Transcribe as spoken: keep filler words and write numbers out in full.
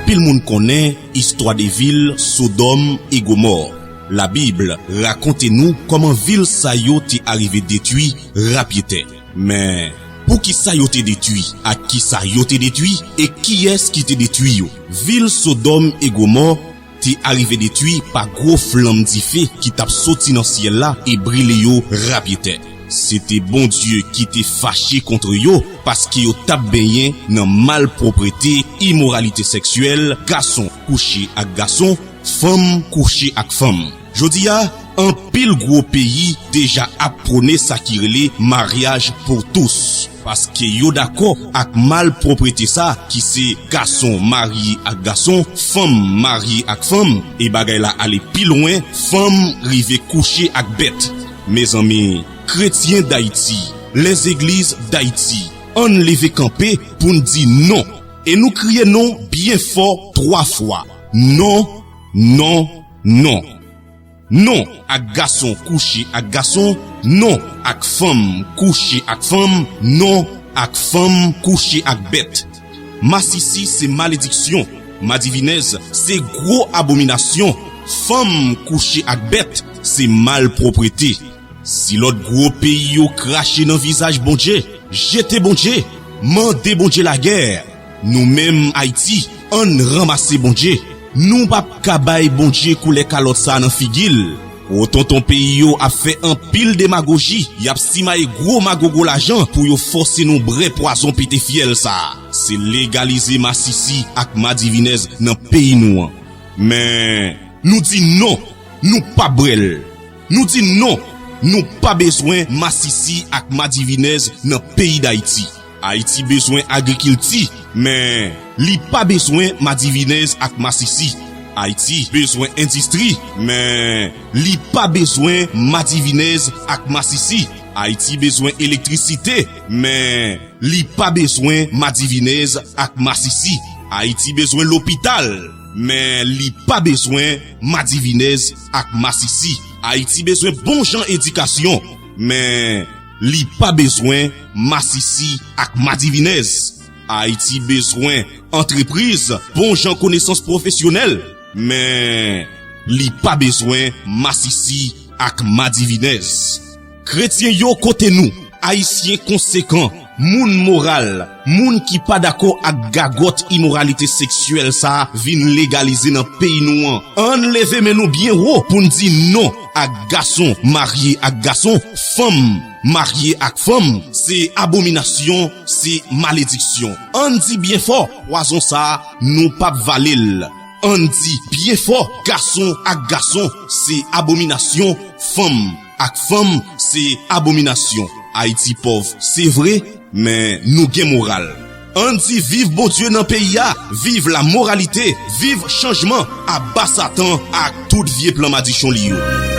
Anpil moun konnen istwa de vil Sodòm e Gomò. Labib rakonte nou kòman vil sa yo te arive detwi rapyetè. Men, poukisa yo te detwi? Ak kisa yo te detwi? E kiyès ki te detwi yo? Vil Sodòm e Gomò te arive detwi pa gwo flanm dife ki t ap soti nan syèl la e brile yo rapyetè. Se te Bondye ki te fache kont yo, paske yo t ap benyen nan malpwoprete, imoralite sèksyèl, gason kouche ak gason, fanm kouche ak fanm. Jodi a, anpil gwo peyi deja ap pwone sa ki rele maryaj pou tous, paske yo dakò ak malpwoprete sa ki se gason marye ak gason, fanm marye ak fanm, e bagay la ale pi lwen, fanm rive kouche ak bèt. Mezanmi, kretyen Dayiti, lèzegliz Dayiti, ann leve kanpe pou n di non. E nou kriye non byen fò twa fwa. Non, non, non. Non ak gason kouche ak gason, non ak fanm kouche ak fanm, non ak fanm kouche ak bèt. Masisi se malediksyon, madivinèz se gwo abominasyon, fanm kouche ak bèt se malpwoprete. Si lòt gwo peyi yo krache nan vizaj Bondye, jete Bondye, mande Bondye lagè. Nou menm Ayiti, ann ranmase Bondye. Nou p ap ka bay Bondye koulè kalòt sa a nan figi l. Gwo tonton peyi yo ap fè anpil demagoji, y ap simaye gwo magogo lajan pou yo fòse nou bwè pwazon pete fyèl sa a. Se legalize masisi ak madivinèz nan peyi nou an. Men, nou di non, nou p ap bwè l. Nou di non, nou pa bezwen masisi ak madivinèz nan peyi Dayiti. Ayiti bezwen agrikilti, men li pa bezwen madivinèz ak masisi. Ayiti bezwen endistri, men li pa bezwen madivinèz ak masisi. Ayiti bezwen elektrisite, men li pa bezwen madivinèz ak masisi. Ayiti bezwen lopital, men li pa bezwen madivinèz ak masisi. Ayiti bezwen bon jan edikasyon, men li pa bezwen masisi ak madivinèz. Ayiti bezwen antrepriz, bon jan konesans pwofesyonèl, men li pa bezwen masisi ak madivinèz. Kretyen yo, kote nou? Ayisyen konsekan, moun moral, moun ki pa dakò ak gagòt imoralite seksyèl sa a vin legalize nan peyi nou an. Ann leve men nou byen wo pou n di non ak gason marye ak gason, fanm marye ak fanm. Se abominasyon, se malediksyon. Ann di byen fò, pwazon sa a, nou p ap vale l. Ann di byen fò, gason ak gason, se abominasyon, fanm ak fanm, se abominasyon. Ayiti pòv, se vre, men nou gen moral. Ann di viv Bondye nan peyi a, viv lamoralite, viv chanjman, aba Satan ak tout vye plan madichon li yo.